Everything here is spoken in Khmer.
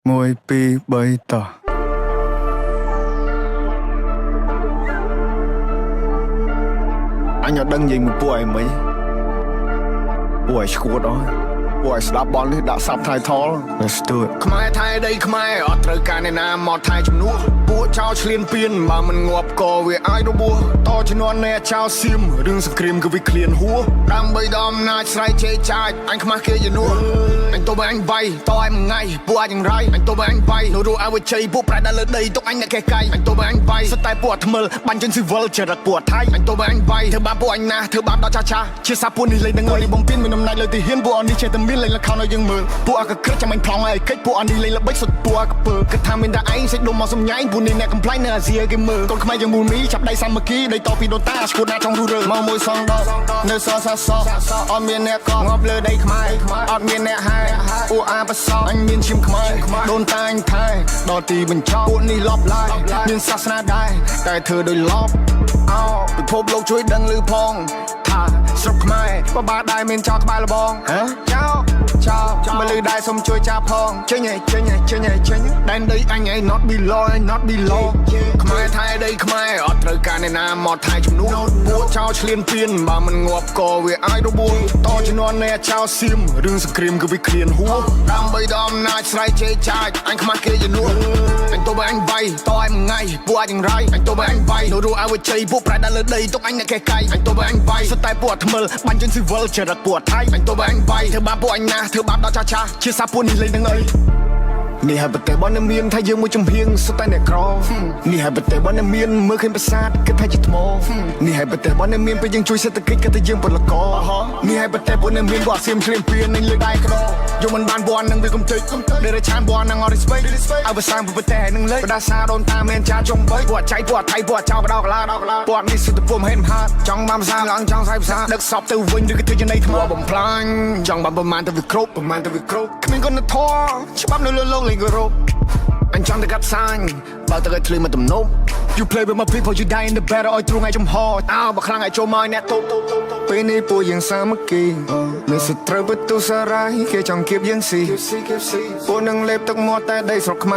1 2 3តោះអញអត់ដឹងនិយាយមួយពួកឯងមិញពួកឯងឈួតអស់ពួកឯងស្ដាប់បននេះដាក់ subtitle Let's do it. ខ្មែរថៃដីខ្មែរអត់ត្រូវការអ្នកណាមកថៃជំនួសពួកចោលឆ្លៀនពៀនបើមិនងាប់ក៏វាអាចរបួសតជំនាន់អ្នកចោលសៀមរឿងសង្គ្រាមគឺវាឃ្លានហួសដើម្បីដល់អំណាចស្រែកជេរចាចអញខ្មាស់គេជំនួសអញទៅបើអញវាយតឲ្យមួយថ្ងៃពួកអាចយ៉ាងរៃអញទៅបើអញវាយនៅរស់ឲ្យវាជ័យពួកប្រែដល់លើដីទុកអញអ្នកកេះកៃអញទៅបើអញវាយសុទ្ធតែពួកអាថ្មិលបាញ់ជនស៊ីវិលចរិតពួកអាថៃអញទៅបើអញវាយធ្វើបាបពួកអញណាស់ធ្វើបាបដល់ចាស់ចាស់ជាសាពួកនេះលេងនឹងនេះបំពេញមានអំណាចលើទីហ៊ានពួកអនេះចេះតែមានលេងល្ខោនឲ្យយើងមើលពួកអាកក្រិចចាំអញប្លង់ឲ្យកិច្ចពួកអនេះលេងល្បិចសុទ្ធពួកអាកពើគិតថាមានតែឯងសេចដុំមកសំញែងពួកនេះអ្នកកំ pl ែងនៅអាស៊ីឲ្យគេមើលកូនខ្មែរយើងមូលមីចាប់ដៃសាមគ្គីដីតពីដូនតាឈួតណាចង់រុះរើមកមួយសងដកនៅសសសអត់មានអ្នកកងាប់លើដីខ្មែរអត់មានអ្នកហែពួកអាបសអញមានឈាមខ្មែរដូនតាអញថែដល់ទីបញ្ចប់ពួកនេះលបឡាយមានសាសនាដែរតែធ្វើដោយលបអោពិភពលោកជួយដឹងឮផងថាស្រុកខ្មែរបបាដែរមានចោលក្បែរលបងហ៎ចោលចោលមកលឺដែរសុំជួយចាប់ផងចេញឯចេញឯចេញឯចេញដែនដីអញឯ not below not below ខ្មែរថៃដីខ្មែរអត់ត្រូវការអ្នកណាមកថៃជំនួសពួកចោលឆ្លៀនពៀនបើមិនងាប់ក៏វាអាចរបួសតជំនាន់អ្នកចោលសៀមរឿងសង្គ្រាមគឺវាឃ្លានហួសដើម្បីដល់អំណាចស្រែកជេរចាចអញខ្មាស់គេជំនួសអញទៅបើអញវាយតឲ្យមួយថ្ងៃពួកអាចយ៉ាងរៃអញទៅបើអញវាយនៅរស់ឲ្យវាជ័យពួកប្រែដល់លើដីទុកអញអ្នកកេះកៃអញទៅបើអញវាយសុទ្ធតែពួកអាថ្មិលបាញ់ជនស៊ីវិលចរិតពួកអាថៃអញទៅបើអញវាយធ្វើបាបពួកអញណាស់ធ្វើបាបដល់ចាស់ចាស់ជាសាពួកនេះលេងនឹងអីនេះហើយប្រទេសរបស់អ្នកមានថាយើងមួយចំហៀងសុទ្ធតែអ្នកក្រនេះហើយប្រទេសរបស់អ្នកមានមើលឃើញប្រាសាទគិតថាជាថ្មនេះហើយប្រទេសរបស់អ្នកមានពេលយើងជួយសេដ្ឋកិច្ចគិតថាយើងពលករនេះហើយប្រទេសពួកអ្នកមានពួកអាសៀមឆ្លៀនពៀននឹងលើដៃក្រយកមិនបានបននឹងវាកំទេចដែលឆានបននឹងអត់ respect ឲ្យភាសាប្រទេសនឹងលេចបដាសាដូនតាមានចាចុងបីពួកចៃពួកថៃពួកចៅបដោកឡាដោកឡាពួកនេះសុទ្ធតែពុំហេតុហាចង់បានភាសាឡើងចង់ស្អីភាសាដឹកសពទៅវិញឬក៏ធ្វើជានៃថ្មបំផ្លាញចង់បានប្រមាណទៅវាគ្រប់ប្រមាណទៅវាគ្រប់គ្មានគុណធម៌ច្បាប់នៅលើលោកលេងគោរពអញចង់ទៅកាប់សាញបើទៅឲ្យធ្លីមកទំនប់ You play with my people, you die in the battle ឲ្យទ្រូងឲ្យចំហអើបើខ្លាំងឲ្យចូលមកឲ្យអ្នកទប់ពេលនេះពួកយើងសាមគ្គីមានសត្រូវបន្ទុសារាយគេចង់គៀបយើងស៊ីពួកនឹងលេបទឹកមាត់តែដីស្រុកខ្មែរ។